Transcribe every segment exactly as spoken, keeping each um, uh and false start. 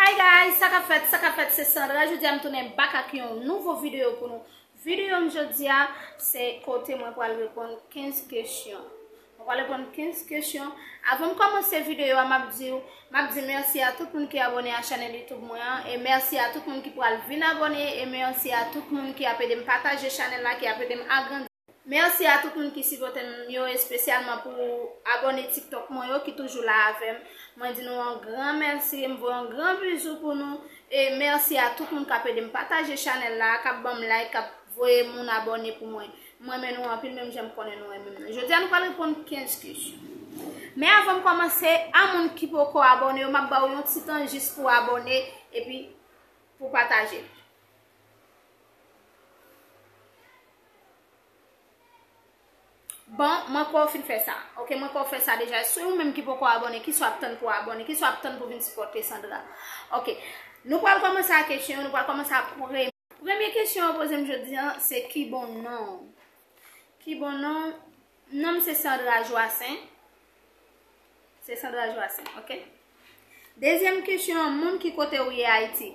Hi guys, sa k ap fèt, sa k ap fèt, se Sandra. Jodi a m tounen back ak yon nouvo videyo pou nou. Videyo m jodi a, se kote mwen pral reponn kenz kesyon. Mwen pral reponn kenz kesyon. Avan m kòmanse videyo a, m ap di w, m ap di mèsi a tout moun ki abòne a chanèl YouTube mwen an, e mèsi a tout moun ki pral vin abòne, e mèsi a tout moun ki ap ede m pataje chanèl la, ki ap ede m agrandi. Mèsi a tout moun ki sipòte m yo, espesyalman pou abòne TikTok mwen yo ki toujou la avè m. Mwen di nou yon gran mèsi, m voye yon gran bizou pou nou. E mèsi a tout moun k ap ede m pataje chanèl la, k ap ban m like, k ap voye moun abòne pou mwen. M renmen nou anpil, menm jan m konnen nou renmen m nan. Jodi a, nou pral reponn kenz kesyon. Men avan m kòmanse, a moun ki poko abòne yo, m ap ba w yon ti tan jis pou abòne, epi pou pataje. Bon, mwen kwè w fin fè sa. Ok, mwen kwè w fè sa deja. Si ou menm ki poko abòne, kisa w ap tann pou abòne? Kisa w ap tann pou vin sipòte Sandra? Ok, nou pral kòmanse ak kesyon yo, nou pral kòmanse ak premye. Premye kesyon yo poze m jodi a, se ki bon non? Ki bon non? Non m se Sandra Joassaint. Se Sandra Joassaint, ok? Dezyèm kesyon, moun ki kote ou ye Ayiti?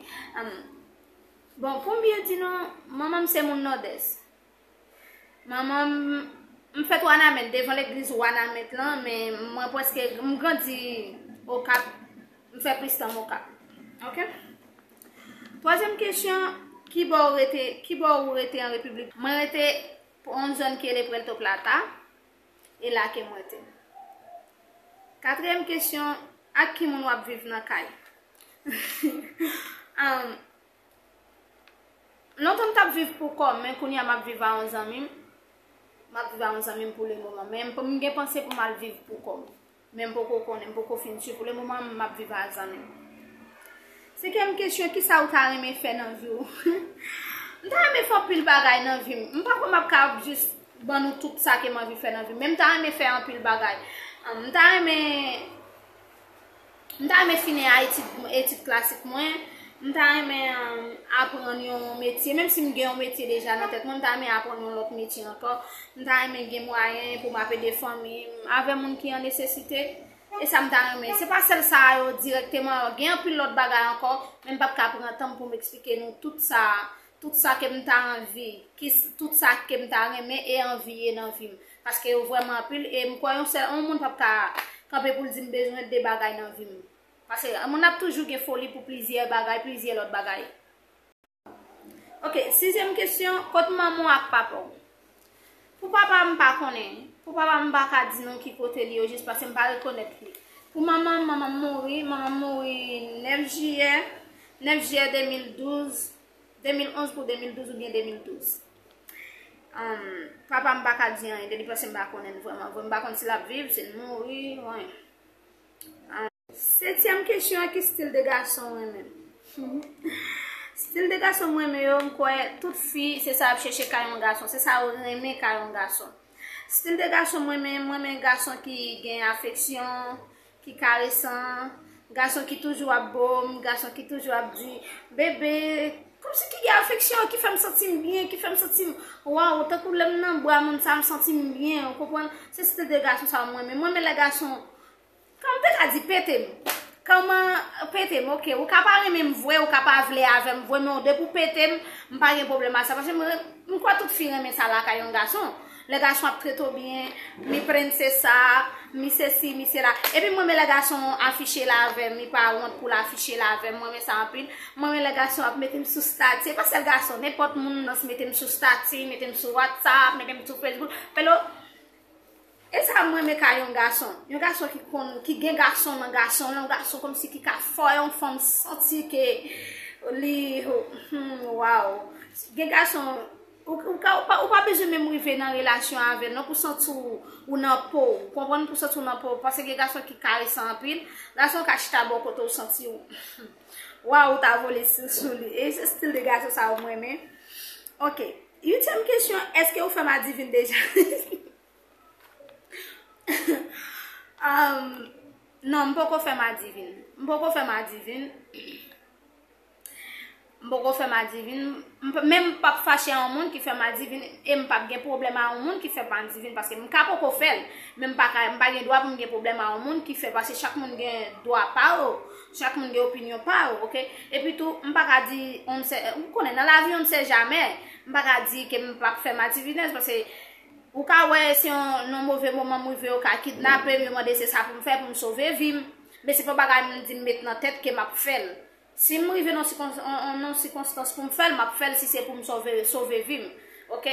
Bon, pou m byen di nou, manman m se moun Nòdès. Manman m, m fèt Wanament, devan legliz Wanament lan, men mwen prèske, m grandi Okap, m fè plis tan m Okap. Ok? Twazyèm kesyon, ki bò ou rete, ki bò ou rete an Repiblik? Mwen rete yon zòn ki rele Puerto Plata, e la ke mwen te. Katriyèm kesyon, ak ki moun w ap viv nan kay? Lontan m t ap viv pou kò m, men kounye a m ap viv a yon zanmi m. M ap viv a yon zanmi m pou le moman. Men m gen panse pou m al viv pou kò m. Men m poko konnen, m poko fin si. Pou le moman, m ap viv a zanmi m. Senkyèm kesyon, kisa ou ta renmen fè nan vi w? M ta renmen fè anpil bagay nan vi m. M pa kwè m ap ka jis ban nou tout sa ke m anvi fè nan vi m. Men m ta renmen fè anpil bagay. M ta renmen M ta renmen fini a etid, etid klasik mwen. M ta renmen aprann yon metye. Menm si m gen yon metye deja nan tèt mwen, m ta renmen aprann yon lòt metye ankò. M ta renmen gen mwayen pou m ap ede fanmi m, avè moun ki an nesesite. E sa m ta renmen. Se pa sèl sa yo dirèkteman. Gen anpil lòt bagay ankò, men m p ap ka pran tan m pou m eksplike nou tout sa, tout sa ke m ta anvi, ki, tout sa ke m ta renmen e anvi ye nan vi m. Paske yo vrèman anpil, e m kwè yon sèl, yon moun p ap ka kanpe pou l di m bezwen de bagay nan vi m. Paske moun ap toujou gen foli pou plizyè bagay, plizyè lòt bagay. Ok, sizyèm kesyon, kot manman w ak papa w? Pou papa m pa konnen. Pou papa m pa ka di nou ki kote li yo jis paske m pa rekonèt li. Pou manman m, manman m mouri, manman m mouri nèf jiyè, nèf jiyè de mil douz, de mil onz pou de mil douz oubyen de mil douz. Papa m pa ka di anyen de li paske m pa konnen l vrèman vre. M pa konn si l ap viv, si l mouri, anyen. Setyèm kesyon an, ki stil de gason w renmen? Stil de gason m renmen yo, m kwè tout fi, se sa y ap chèche kay yon gason, se sa yo renmen kay yon gason. Stil de gason m renmen, m renmen gason ki gen afeksyon, ki karesan, gason ki toujou ap bo m, gason ki toujou ap di, bebe, kòmsi ki gen afeksyon, ki fè m santi m byen, ki fè m santi m, waw, tankou lè m nan bra moun sa, m santi m byen, ou konprann? Se stil de gason sa yo m renmen. M renmen lè gason Kòman m te ka di pete m? Kòman pete m? Ok, ou ka pa renmen m vre, ou ka pa vle avè m vre, men depi w pete m, m pa gen pwoblèm a sa. Paske m, m kwè tout fi renmen sa lakay yon gason. Lè gason ap trete w byen, mi prinsesa, mi sesi, mi sela. Epi m renmen lè gason afiche l avè m, li pa wont pou l afiche l avè m. M renmen sa anpil. M renmen lè gason ap mete m sou stati. E pa sèl gason, nenpòt moun nan mete m sou stati, mete m sou WhatsApp, mete m sou Facebook. Pelo, E sa mwen renmen kay yon gason. Yon gason ki konn, ki gen gason nan gason, yon gason kòmsi ki ka fè yon fanm santi ke li, hmm, waw. Gen gason, ou, ou ka, ou pa, ou pa bezwen menm rive nan relasyon avè l, non, pou santi w, ou nan po w. Konprann, pou santi w nan po w. Paske gen gason ki karesan anpil. Gason ka chita bò kote w santi w. Waw, ou ta vole sou, sou li. E se stil de gason sa yo mwen renmen. Ok. Uityèm kesyon, èske ou fè m adivin deja? Um, non, m poko fè m adivin. M poko fè m adivin. M poko fè m adivin, m p- men m p ap fache a yon moun ki fè m adivin, e m p ap gen pwoblèm a yon moun ki fè m adivin, paske m ka poko fè l, men m pa ka, m pa gen dwa pou m gen pwoblèm a yon moun ki fè, paske chak moun gen dwa pa yo, chak moun gen opinyon pa yo, oke? Epi tou, m pa ka di, on ne sait, ou konnen, nan lavi, on ne sait jamais, m pa ka di ke m p ap fè m adivinèz, paske ou ka wè se yon, nan move moman m rive, yo ka kidnape m, yo mande se sa pou m fè pou m sove vi m, men se pa bagay m di m met nan tèt ke m ap fè l. Si m rive nan sikon- an- an- nan sikonstans pou m fè l, m ap fè l si se pou m sove, sove vi m. Oke?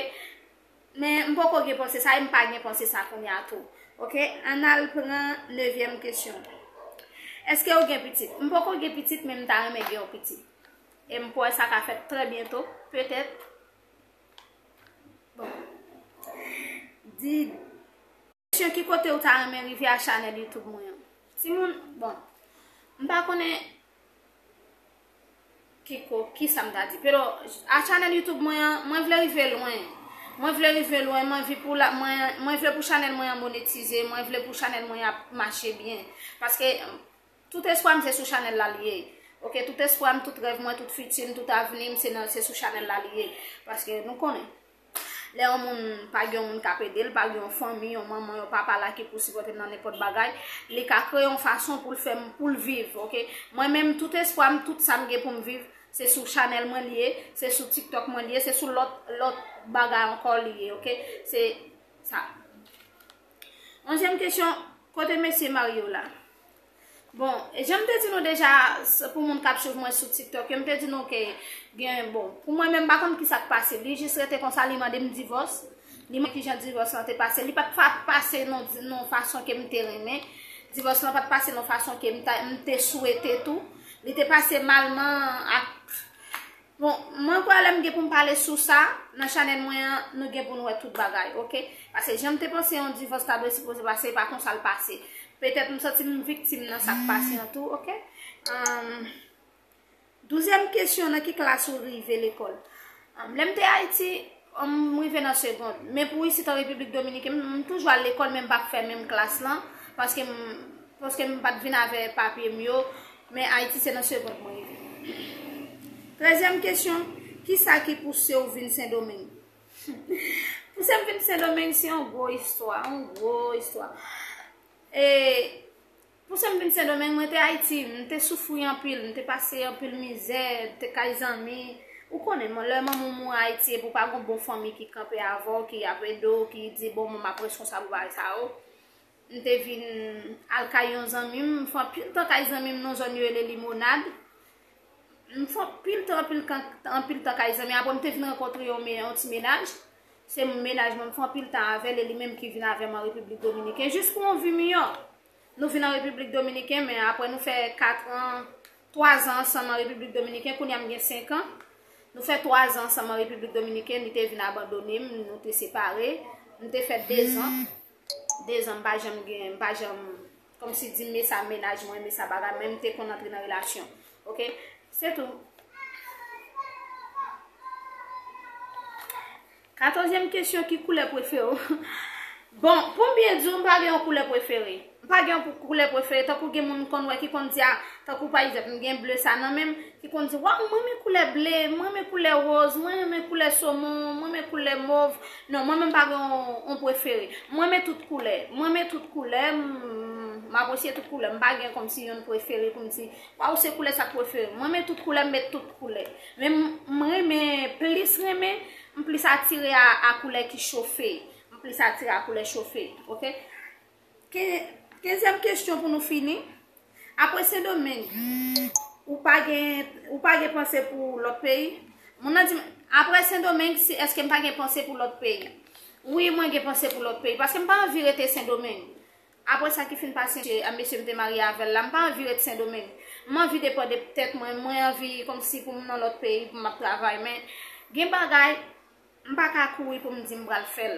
Men m poko gen panse sa e m pa gen panse sa kounye a tou. Oke? Ann al pran nevyèm kesyon. Èske w gen pitit? M poko gen pitit, men m ta renmen gen yon pitit. E m kwè sa ka fèt trè byento, petèt. Bon. Di Kesyon, ki kote ou ta renmen rive a chanèl YouTube mwen an? Timoun, bon, m pa konnen ki ko, ki sa m ta di. Pero, a chanèl YouTube mwen an, mwen vle rive lwen. Mwen vle rive lwen, mwen anvi pou la, mwen, mwen vle pou chanèl mwen an monetize, mwen vle pou chanèl mwen an ap mache byen. Paske, tout espwa m se sou chanèl la l ye. Oke, tout espwa m, tout rèv mwen, tout fiti m, tout avni m, se nan, se sou chanèl la l ye. Paske nou konnen, lè yon moun pa gen yon moun k ap ede l, pa gen yon fanmi, yon manman, yon papa la ki pou sipòte l nan nenpòt bagay, li ka kreye yon fason pou l fè m, pou l viv, oke? Mwen menm, tout espwa m, tout sa m gen pou m viv, se sou chanèl mwen li ye, se sou TikTok mwen li ye, se sou lòt, lòt bagay ankò li ye, oke? Se sa. Onzyèm kesyon, kote mesye marye w la? Bon, e jan m te di nou deja, s- pou moun k ap swiv mwen sou TikTok yo, m te di nou ke gen, bon, pou mwen menm, m pa konn ki sa k pase. Li jis rete konsa, li mande m divòs. Li mande ki jan divòs lan te pase. Li pa t fa- pase nan, nan fason ke m te renmen. Divòs lan pa t pase nan fason ke m, ta, m te swete tou. Li te pase malman ak Bon, mwen kwè lè m gen pou m pale sou sa, nan chanèl mwen an, nou gen pou n wè tout bagay, oke? Paske jan m te panse yon divòs ta dwe sipoze pase, e pa konsa l pase. Petèt m santi m viktim nan sa k pase an tou, oke? Ahn, douzyèm kesyon, nan ki klas ou rive lekòl? Ahn, lè m te Ayiti, ahn, m rive nan segond. Men pou isit an Repiblik Dominikèn, m, m toujou al lekòl, men m pa fè menm klas lan, paske m, paske m pa t vin avè papye m yo, men Ayiti se nan segond mwen rive. Trèzyèm kesyon, ki sa ki pouse w vin Sendomeng? Pouse m vin Sendomeng, se yon gwo istwa, yon gwo istwa. E pouse m vin Sendomeng, mwen te Ayiti, m te soufri anpil, m te pase anpil mizè, m te kay zanmi. Ou konnen, mwen, lè manman w mouri Ayiti, epi w pa gen bon fanmi ki kanpe avè w, ki ap ede w, ki di, bon, mwen m ap responsab ou bagay sa yo. M te vin al kay yon zanmi m, m fè anpil tan kay zanmi m nan zòn yo rele Limonad. M fè anpil tan, anpil kan- anpil tan kay zanmi. Apre m te vin rankontre yon, me- yon ti mennaj. Se mennaj mwen, m fè anpil tan avè l, e li menm ki vin avè m an Repiblik Dominikèn, jis pou yon vi miyò. Nou vin an Repiblik Dominikèn, men apre nou fè kat an, twa zan ansanm an Repiblik Dominikèn, kounye a m gen senk an. Nou fè twa zan ansanm an Repiblik Dominikèn, li te vin abandone m, nou te separe. M te fè de zan. De zan, m pa janm gen, m pa janm, kòmsi di m renmen sa mennaj mwen, renmen sa bagay, men m te konn antre nan relasyon. Oke? Se tou. Katòzyèm kesyon, ki koulè prefere w? Bon, pou m byen di w, m pa gen yon koulè prefere. M pa gen yon pou- koulè prefere. Tankou gen moun konn wè ki konn di, a, tankou pa egzanp, m gen ble sa nan men m, ki konn di, waw, mwen renmen koulè ble, mwen renmen koulè woz, mwen renmen koulè somon, mwen renmen koulè mov. Non, mwen menm pa gen yon, yon prefere. Mwen renmen tout koulè. Mwen renmen tout koulè. M, m apresye tout koulè. M pa gen kòmsi yon prefere pou m di, waw, se koulè sa k prefere m. Mwen renmen tout koulè, m met tout koulè. Men m, m renmen, plis renmen, m plis atire a, a koulè ki chofe. M plis atire a koulè chofe. Oke? Ke- Kenzyèm kesyon pou nou fini. Apre Sendomeng, ou pa gen, ou pa gen panse pou lòt peyi? Moun nan di m, apre Sendomeng, si, èske m pa gen panse pou lòt peyi? Wi, mwen gen panse pou lòt peyi, paske m pa anvi rete Sendomeng. Apre sa ki fin pase, a mesye m te marye avè l la, m pa anvi ret Sendomeng. M anvi depann de tèt mwen, mwen anvi kòmsi pou m nan lòt peyi, pou m ap travay, men gen bagay, m pa ka kouri pou m di m pral fè l.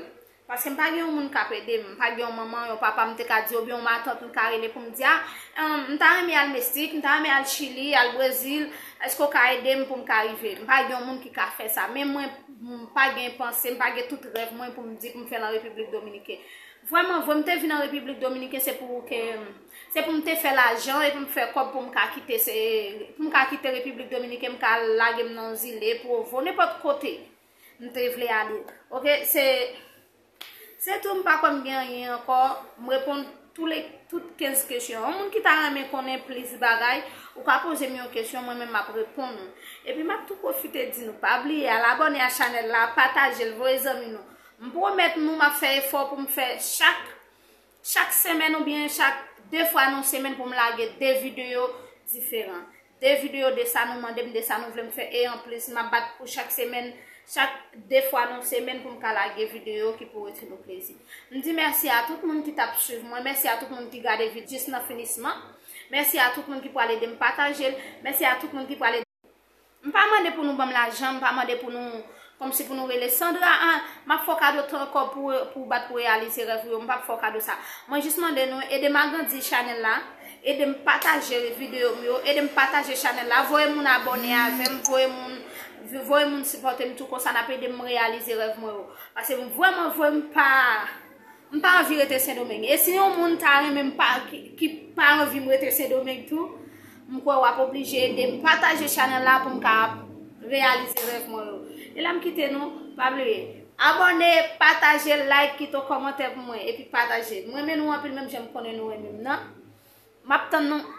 Paske m pa gen yon moun k ap ede m, m pa gen yon manman, yon papa m te ka di, oubyen yon matant m ka rele pou m di, a, m ta renmen al Meksik, m ta renmen al Chili, al Brezil, èske w ka ede m pou m ka rive? M pa gen yon moun ki ka fè sa, men mwen, m pa gen panse, m pa gen tout rèv mwen pou m di pou m fè l an Repiblik Dominikèn. Vrèman vre, m te vin an Repiblik Dominiken, se pou ke se pou m te fè lajan e pou m fè kòb pou m ka kite se pou m ka kite Repiblik Dominiken, m ka lage m nan zile, Pwovo, nenpòt kote m te vle ale. Oke, se se tou, m pa kwè m gen anyen ankò. M reponn tou le tout kenz kesyon. Yon moun ki ta renmen konnen plis bagay, ou ka poze m yon kesyon, mwen menm m ap reponn ou. Epi m ap tou pwofite di nou, pa bliye al abòne a chanèl la, pataje l, voye zanmi nou. M pwomèt nou m ap fè efò pou m fè chak chak semèn oubyen chak de fwa nan semèn pou m lage de videyo diferan. De videyo de sa nou mande m, de sa nou vle m fè, e anplis m ap bat pou chak semèn, chak de fwa nan semèn pou m ka lage videyo ki pou rete nou plezi. M di mèsi a tout moun ki t ap swiv mwen, mèsi a tout moun ki gade videyo jis nan finisman, mèsi a tout moun ki pral ede m pataje l, mèsi a tout moun ki pral ede. M pa mande pou nou ban m lajan, m pa mande pou nou kòmsi pou nou rele Sandra, ah, m ap fè w kado twa kòb pou, pou bat pou reyalize rèv ou yo, m p ap fè w kado sa. Mwen jis mande nou ede m agrandi chanèl la, ede m pataje videyo m yo, ede m pataje chanèl la, voye moun abòne avè m, voye moun voye moun sipòte m tou, konsa n ap ede m reyalize rèv mwen yo. Paske m vrèman vre m pa m pa anvi rete Sendomeng. E si yon moun ta renmen m pa ki, ki pa anvi m rete Sendomeng tou, m kwè w ap oblije ede m pataje chanèl la pou m ka reyalize rèv mwen yo. E la m kite nou, pa bliye abòne, pataje, like, kite yon kòmantè pou mwen epi pataje. M renmen nou anpil, menm jan m konnen nou renmen m nan. M ap tann nou.